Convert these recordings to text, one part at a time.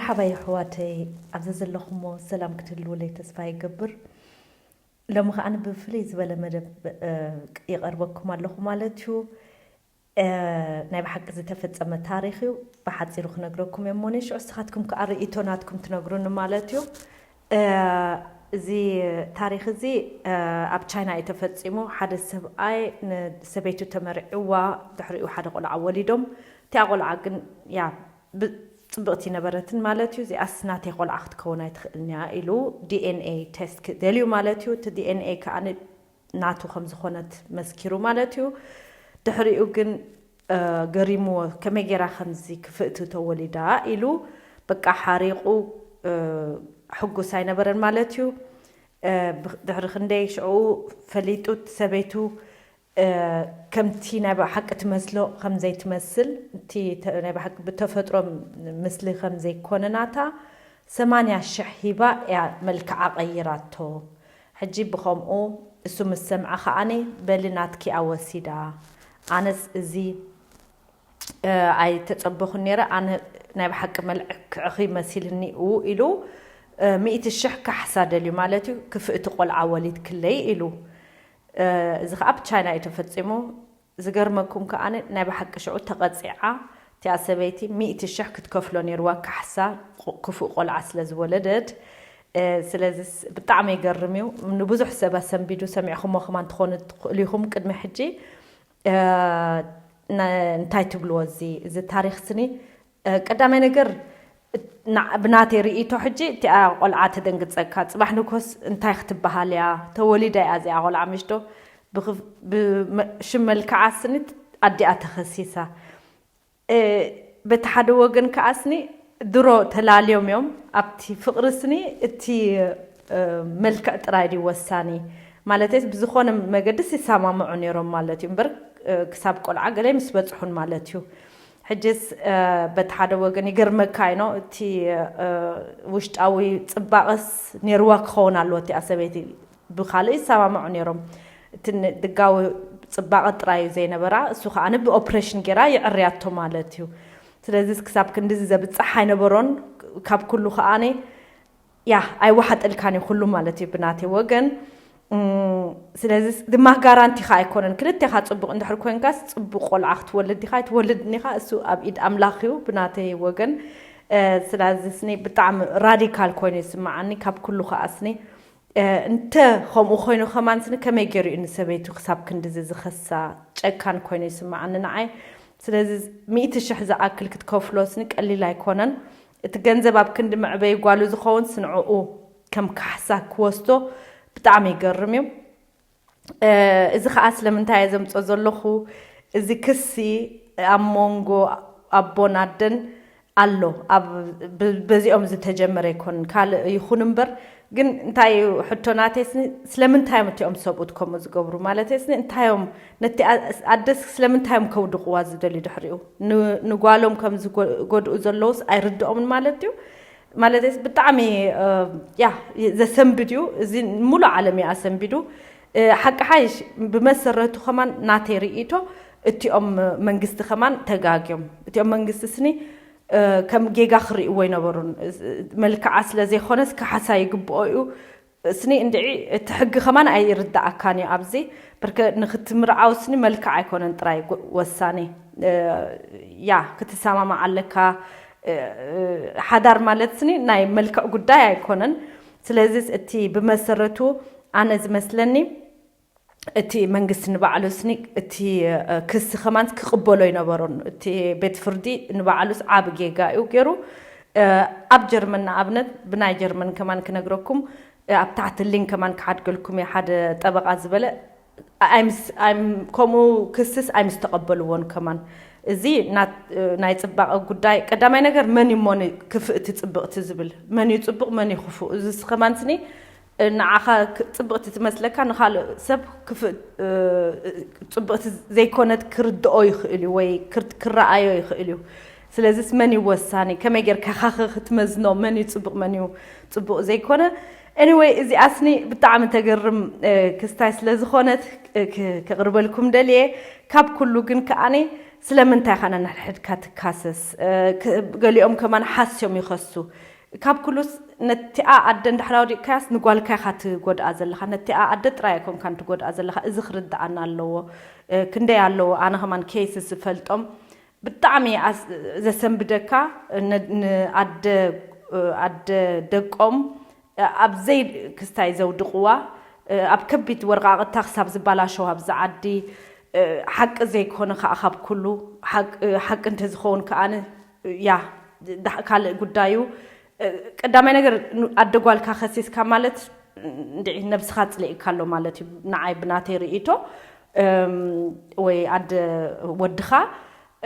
ሓባይ ኣሕዋተይ፣ ኣብዚ ዘለኹሞ ሰላም ክትህልውለይ ተስፋ ይገብር። ሎሚ ከኣ ብፍልይ ዝበለ መደብ ይቐርበኩም ኣለኹ ማለት እዩ። ናይ ብሓቂ ዝተፈጸመ ታሪኽ እዩ። ብሓጺሩ ክነግረኩም እየ እሞ፣ ንሽዑ ንስኻትኩም ከኣ ርእይቶ ናትኩም ትነግሩኒ ማለት እዩ። እዚ ታሪኽ እዚ ኣብ ቻይና እዩ ተፈጺሙ። ሓደ ሰብኣይ ንሰበይቱ ተመርዕዋ፣ ድሕሪኡ ሓደ ቆልዓ ወሊዶም። እቲኣ ቆልዓ ግን ያ ጽብቕቲ ነበረትን ማለት እዩ። እዚኣስ ናተይ ቆልዓ ክትከውን ኣይትኽእልን እያ ኢሉ ዲ ኤን ኤ ቴስት ክደልዩ ማለት እዩ። እቲ ዲ ኤን ኤ ከኣ ናቱ ከም ዝኾነት መስኪሩ ማለት እዩ። ድሕሪኡ ግን ገሪምዎ፣ ከመይ ገይራ ከምዚ ክፍእቲ ተወሊዳ ኢሉ በቃ ሓሪቑ ሕጉስ ኣይነበረን ማለት እዩ። ድሕሪ ክንደይ ሽዑ ፈሊጡ ሰበይቱ ከምቲ ናይ ብሓቂ ትመስሎ ከም ዘይትመስል፣ እቲ ናይ ብሓቂ ብተፈጥሮ ምስሊ ከም ዘይኮነ ናታ ሰማንያ ሽሕ ሂባ እያ መልክዓ ቀይራቶ። ሕጂ ብኸምኡ እሱ ምስ ሰምዐ ከኣኒ በሊ ናትኪ ኣወሲዳ። ኣነስ እዚ ኣይተጸበኹን ነይረ። ኣነ ናይ ብሓቂ መልክዕኺ መሲልኒ እዩ ኢሉ ሚእቲ ሽሕ ካሕሳ ደልዩ ማለት እዩ። ክፍእቲ ቆልዓ ወሊድክለይ ኢሉ። እዚ ከኣ ኣብ ቻይና እዩ ተፈጺሙ። ዝገርመኩም ከኣ ናይ ብሓቂ ሽዑ ተቐጺዓ እቲኣ ሰበይቲ ሚእቲ ሽሕ ክትከፍሎ ነይርዋ ካሕሳ ክፉእ ቆልዓ ስለ ዝወለደት። ስለዚ ብጣዕሚ ይገርም እዩ። ንብዙሕ ሰብ ኣሰንቢዱ ሰሚዕኹሞ ከማን ትኾኑ ትኽእሉ ኢኹም። ቅድሚ ሕጂ እንታይ ትብልዎ እዚ ታሪኽ ስኒ ቀዳማይ ነገር ብናተይ ርእይቶ ሕጂ እቲኣ ቆልዓ ተደንግጸካ፣ ጽባሕ ንኮስ እንታይ ክትበሃል እያ? ተወሊዳ እያ እዚኣ ቆልዓ ምሽዶ? ብሽም መልክዓ ስኒ ኣዲኣ ተኸሲሳ። በቲ ሓደ ወገን ከኣ ስኒ ድሮ ተላልዮም እዮም። ኣብቲ ፍቕሪ ስኒ እቲ መልክዕ ጥራይ ድዩ ወሳኒ? ማለተይስ ብዝኾነ መገድስ ይሰማምዑ ነይሮም ማለት እዩ እምበር ክሳብ ቆልዓ ገለ ምስ በጽሑን ማለት እዩ። ሕጅስ በቲ ሓደ ወገን ይገርመካ ኢኖ እቲ ውሽጣዊ ጽባቐስ ነይርዋ ክኸውን ኣለዎ እቲኣ ሰበይቲ። ብኻልእ ይሰማምዑ ነይሮም። እቲ ድጋዊ ጽባቐ ጥራይ እዩ ዘይነበራ፣ እሱ ከኣ ብኦፕሬሽን ገይራ ይዕርያቶ ማለት እዩ። ስለዚ ክሳብ ክንድዚ ዘብጽሕ ኣይነበሮን። ካብ ኩሉ ከኣ ያ ኣይወሓጠልካን እዩ ኩሉ ማለት እዩ ብናተይ ወገን። ስለዚ ድማ ጋራንቲ ኸ ኣይኮነን። ክልቴኻ ጽቡቕ እንድሕር ኮንካስ ጽቡቕ ቆልዓ ክትወልድ ዲኻ ኣይትወልድን ኢኻ፣ እሱ ኣብ ኢድ ኣምላኽ እዩ ብናተይ ወገን። ስለዚ ስኒ ብጣዕሚ ራዲካል ኮይኑ ይስምዓኒ። ካብ ኩሉ ኸኣ ስኒ እንተ ከምኡ ኮይኑ ከማን ስኒ ከመይ ገይሩ እዩ ንሰበይቱ ክሳብ ክንድዚ ዝኸሳ? ጨካን ኮይኑ ይስምዓኒ ንዓይ። ስለዚ ሚእቲ ሽሕ ዝኣክል ክትከፍሎ ስኒ ቀሊል ኣይኮነን። እቲ ገንዘብ ኣብ ክንዲ መዕበይ ጓሉ ዝኸውን ስንዕኡ ከም ካሕሳ ክወስዶ ብጣዕሚ ይገርም እዩ። እዚ ኸኣ ስለምንታይ እየ ዘምጾ ዘለኹ? እዚ ክሲ ኣብ መንጎ ኣቦን ኣደን ኣሎ። በዚኦም ዝተጀመረ ኣይኮንን፣ ካልእ ይኹን እምበር። ግን እንታይ እዩ ሕቶ ናተይ ስኒ፣ ስለምንታይ እዮም እቲኦም ሰብኡት ከምኡ ዝገብሩ? ማለት ስኒ እንታይ እዮም ነቲ ኣደስ ስለምንታይ እዮም ከውድቕዋ ዝደልዩ ድሕሪኡ? ንጓሎም ከም ዝጎድኡ ዘለውስ ኣይርድኦምን ማለት እዩ። ማለትስ ብጣዕሚ ያ ዘሰንብድ እዩ። እዚ ሙሉእ ዓለም እዩ ኣሰንቢዱ። ሓቂ ሓይሽ ብመሰረቱ ከማን ናተይ ርእይቶ እቲኦም መንግስቲ ከማን ተጋግዮም። እቲኦም መንግስቲ ስኒ ከም ጌጋ ክርእይዎ ኣይነበሩን። መልክዓ ስለ ዘይኮነስ ካሕሳ ይግብኦ እዩ። ስኒ እንድዒ እቲ ሕጊ ከማን ኣይርዳኣካን እዩ ኣብዚ። ብርከ ንክትምርዓው ስኒ መልክዕ ኣይኮነን ጥራይ ወሳኒ። ያ ክትሰማማዕ ኣለካ። ሓዳር ማለት ስኒ ናይ መልክዕ ጉዳይ ኣይኮነን። ስለዚ እቲ ብመሰረቱ ኣነ ዝመስለኒ እቲ መንግስቲ ንባዕሉ ስኒ እቲ ክሲ ከማን ክቕበሎ ኣይነበሮን። እቲ ቤት ፍርዲ ንባዕሉስ ዓቢ ጌጋ እዩ ገይሩ። ኣብ ጀርመን ንኣብነት ብናይ ጀርመን ከማን ክነግረኩም ኣብ ታሕቲ ሊንክ ከማን ክሓድገልኩም እየ ሓደ ጠበቓ ዝበለ ከምኡ ክስስ ኣይምስተቐበልዎን ከማን። እዚ ናይ ጽባቐ ጉዳይ ቀዳማይ ነገር መን እዩ እሞ ክፍእቲ ጽብቕቲ ዝብል? መን እዩ ጽቡቕ መን እዩ ክፉእ? እዚ ከማን ስኒ ንዓኻ ጽብቕቲ ትመስለካ ንኻልእ ሰብ ክፍእ ጽብቕቲ ዘይኮነት ክርድኦ ይኽእል እዩ ወይ ክረኣዮ ይኽእል እዩ። ስለዚስ መን እዩ ወሳኒ? ከመይ ጌርካ ኢኻ ክትመዝኖ መን እዩ ጽቡቕ መን እዩ ጽቡቕ ዘይኮነ? Anyway እዚኣ ስኒ ብጣዕሚ ተገርም ክስታይ ስለ ዝኾነት ከቕርበልኩም ደልየ። ካብ ኩሉ ግን ከኣኒ ስለምንታይ ኢኻ ነንሕድሕድካ ትካሰስ? እ፣ ክ-፣ ገሊኦም ከማን ሓስዮም ይኸሱ። ካብ ኩሉስ ነቲኣ ኣደ እንድሕር ኣውዲቕካያስ ንጓልካ ኢኻ ትጎድኣ ዘለኻ። ነቲኣ ኣደ ጥራይ ኣይኮንካን ትጎድኣ ዘለኻ። እዚ ክርድኣና ኣለዎ። እ፣ ክንደይ ኣለዎ፣ ኣነ ከማን ኬይስ ዝፈልጦም ብጣዕሚ ኣስ-፣ ዘሰንብደካ፣ ነ-፣ ንኣደ፣ እ፣ ኣደ ደቆም ኣብ ዘይክስታይ ዘውድቕዋ፣ ኣብ ከቢድ ወረቓቕታ ክሳብ ዝበላሸው ኣብዚ ዓዲ፣ ሓቂ ዘይኮነ ከዓ ካብ ኩሉ ሓቂ፣ ሓቂ እንተዝኸውን ከዓ ያ፣ ዳ-፣ ካልእ ጉዳዩ። ቀዳማይ ነገር፣ ኣደ ጓልካ ከሲስካ ማለት እንድዒ ነብስኻ ጽሊእካ ኣሎ ማለት እዩ፣ ንዓይ ብናተይ ርእይቶ። እም፣ ወይ ኣደ ወድኻ፣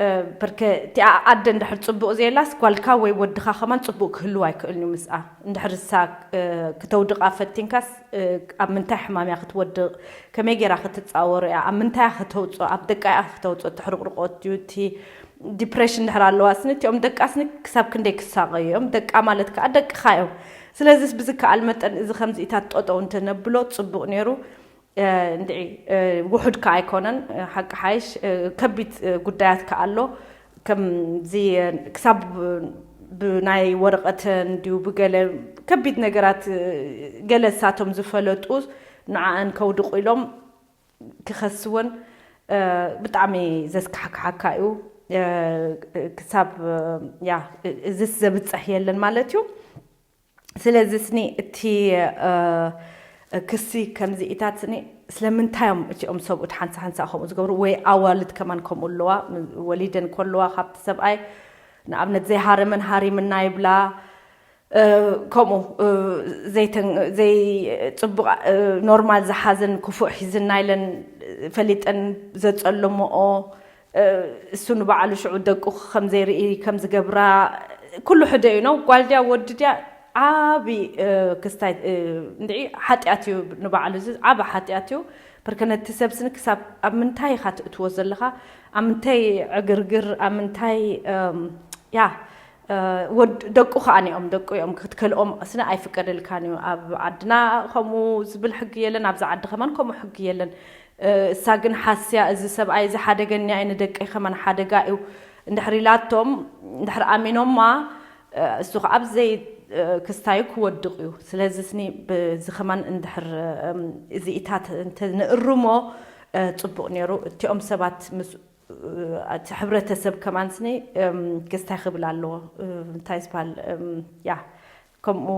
እ፣ በርከ እቲኣ ኣደ እንድሕር ጽቡቕ ዘየላስ ጓልካ ወይ ወድኻ ከማን ጽቡቕ ክህልው ኣይክእልን እዩ ምስኣ። እንድሕር እሳ፣ እ፣ ክተውድቓ ፈቲንካስ፣ እ፣ ኣብ ምንታይ ሕማም እያ ክትወድቕ? ከመይ ገይራ ክትጻወሮ እያ? ኣብ ምንታይ እያ ክተውጽኦ? ኣብ ደቃ እያ ክተውጽኦ? ተሕርቕርቆት ድዩ? እቲ ዲፕሬሽን እንድሕር ኣለዋ ስኒ፣ እቲኦም ደቃ ስኒ ክሳብ ክንደይ ክሳቐዩ እዮም? ደቃ ማለት ከኣ ደቅኻ እዮም። ስለዚስ ብዝከኣል መጠን እዚ ከምዚኢታት ጠጠው እንተነብሎ ጽቡቕ ነይሩ። እ፣ እንድዒ፣ እ፣ ውሑድ ከኣ ኣይኮነን፣ እ፣ ሓቂ ሓይሽ፣ እ፣ ከቢድ፣ እ፣ ጉዳያት ከኣ ኣሎ። ከምዚ፣ እ፣ ክሳብ ብናይ ወረቐተን ድዩ ብገለ ከቢድ ነገራት፣ እ፣ ገለ እሳቶም ዝፈለጡ ንዓኣን ከውድቑ ኢሎም ክኸስወን፣ እ፣ ብጣዕሚ ዘስካሕክሓካ እዩ። እ፣ ክሳብ፣ እ፣ ያ፣ እ፣ እዝስ ዘብጽሕ የለን ማለት እዩ። ስለዚ ስኒ እቲ፣ እ፣ ክሲ ከምዚኢታት ስኒ ስለምንታይ እዮም እቲኦም ሰብኡት ሓንሳ ሓንሳ ከምኡ ዝገብሩ? ወይ ኣዋልድ ከማን ከምኡ ኣለዋ፣ ወሊደን ከለዋ ካብቲ ሰብኣይ ንኣብነት ዘይሃረመን ሃሪምና ይብላ፣ እ፣ ከምኡ፣ እ፣ ዘይተን-፣ ዘይ-፣ ጽቡቕ፣ እ፣ ኖርማል ዝሓዘን ክፉእ ሒዝና ኢለን ፈሊጠን ዘጸለምኦ፣ እ፣ እሱ ንባዕሉ ሽዑ ደቁ ከም ዘይርኢ ከም ዝገብራ ኩሉ ሕደ እዩ ነው። ጓል ድያ ወዲ ድያ ዓቢ፣ እ፣ ክስታይ፣ እ፣ እንድዒ ሓጢኣት እዩ ንባዕሉ፣ እዚ ዓቢ ሓጢኣት እዩ። በርከ ነቲ ሰብ ስኒ ክሳብ ኣብ ምንታይ ኢኻ ትእትዎ ዘለኻ? ኣብ ምንታይ ዕግርግር፣ ኣብ ምንታይ፣ እም፣ ያ፣ እ፣ ወድ-፣ ደቁ ከኣ እዮም፣ ደቁ እዮም ክትከልኦም ስኒ ኣይፍቀደልካን እዩ። ኣብ ዓድና ከምኡ ዝብል ሕጊ የለን፣ ኣብዚ ዓዲ ከማን ከምኡ ሕጊ የለን። እ፣ እሳ ግን ሓስያ፣ እዚ ሰብኣይ እዚ ሓደገኛ እዩ፣ ንደቀይ ከማን ሓደጋ እዩ እንድሕር ኢላቶም፣ እንድሕር ኣሚኖማ፣ እ፣ እሱ ከኣ ኣብ ዘይ፣ እ፣ ክስታዩ ክወድቕ እዩ። ስለዚ ስኒ ብዚ ከማን እንድሕር፣ እም፣ እዚኢታት እንተ ንእርሞ፣ እ፣ ጽቡቕ ነይሩ። እቲኦም ሰባት ምስ፣ እ፣ እቲ ሕብረተሰብ ከማን ስኒ፣ እም፣ ክስታይ ክብል ኣለዎ። እ፣ እንታይ ዝበሃል፣ እም፣ ያ፣ ከምኡ፣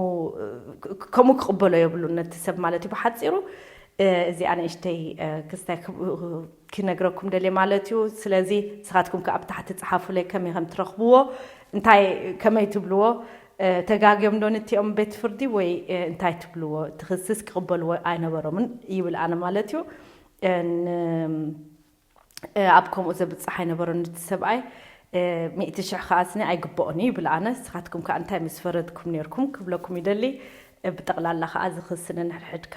እ፣ ክ-፣ ከምኡ ክቕበሎ የብሉን ነቲ ሰብ ማለት እዩ ብሓጺሩ። እ፣ እዚኣ ንእሽተይ፣ እ፣ ክስታይ ክብ-፣ ክነግረኩም ደልየ ማለት እዩ። ስለዚ ንስኻትኩም ከኣ ኣብ ታሕቲ ጸሓፉለይ ከመይ ከም ትረኽብዎ፣ እንታይ፣ ከመይ ትብልዎ፣ እ፣ ተጋግዮም ዶ ነቲኦም ቤት ፍርዲ ወይ፣ እ፣ እንታይ ትብልዎ? እቲ ክስስ ክቕበልዎ ኣይነበሮምን ይብል ኣነ ማለት እዩ። እ፣ ን-፣ እ፣ ኣብ ከምኡ ዘብጽሕ ኣይነበሮን እቲ ሰብኣይ። እ፣ ሚእቲ ሽሕ ከኣ ስኒ ኣይግብኦን እዩ ይብል ኣነ። ንስኻትኩም ከኣ እንታይ ምስ ፈረድኩም ነርኩም ክብለኩም ይደሊ። እ፣ ብጠቕላላ ከኣ እዚ ክሲ ነንሕድሕድካ፣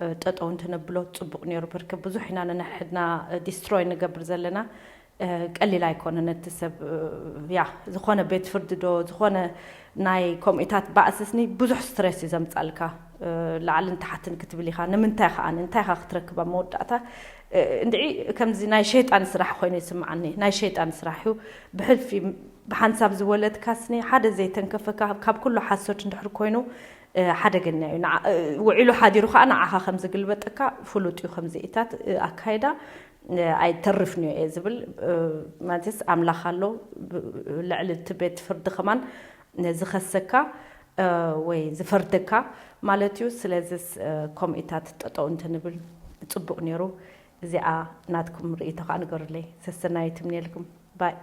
እ፣ ጠጠው እንተነብሎ ጽቡቕ ነይሩ። በርከ ብዙሕ ኢና ነንሕድሕድና፣ እ፣ ዲስትሮይ ንገብር ዘለና። እ፣ ቀሊል ኣይኮነ ነቲ ሰብ፣ እ፣ ያ፣ ዝኾነ ቤት ፍርዲ ዶ፣ ዝኾነ ናይ ከምኡታት ባእሲ ስኒ ብዙሕ ስትሬስ እዩ ዘምጻልካ። እ፣ ላዕልን ታሕትን ክትብል ኢኻ። ንምንታይ ከኣ፣ እንታይ ኢኻ ክትረክብ ኣብ መወዳእታ? እ፣ እንድዒ ከምዚ ናይ ሸይጣን ስራሕ ኮይኑ ይስምዓኒ። ናይ ሸይጣን ስራሕ እዩ። ብሕልፊ ብሓንሳብ ዝወለድካ ስኒ ሓደ ዘይተንከፈካ፣ ካብ ኩሉ ሓሶት እንድሕር ኮይኑ፣ እ፣ ሓደገኛ እዩ። ንዓ-፣ እ፣ ውዒሉ ሓዲሩ ከኣ ንዓኻ ከም ዝግልበጠካ ፍሉጥ እዩ። ከምዚኢታት፣ እ፣ ኣካይዳ፣ እ፣ ኣይተርፍን እዩ እየ ዝብል። እ፣ ማለትስ ኣምላኽ ኣሎ፣ ብ-፣ ልዕሊ እቲ ቤት ፍርዲ ከማን ዝኸሰካ፣ እ፣ ወይ ዝፈርደካ ማለት እዩ። ስለዚስ፣ እ፣ ከምኡታት ጠጠው እንተንብል ጽቡቕ ነይሩ። እዚኣ ናትኩም ርእይቶ ከኣ ንገሩለይ። ሰሰናዩ ትምንየልኩም። ባይ።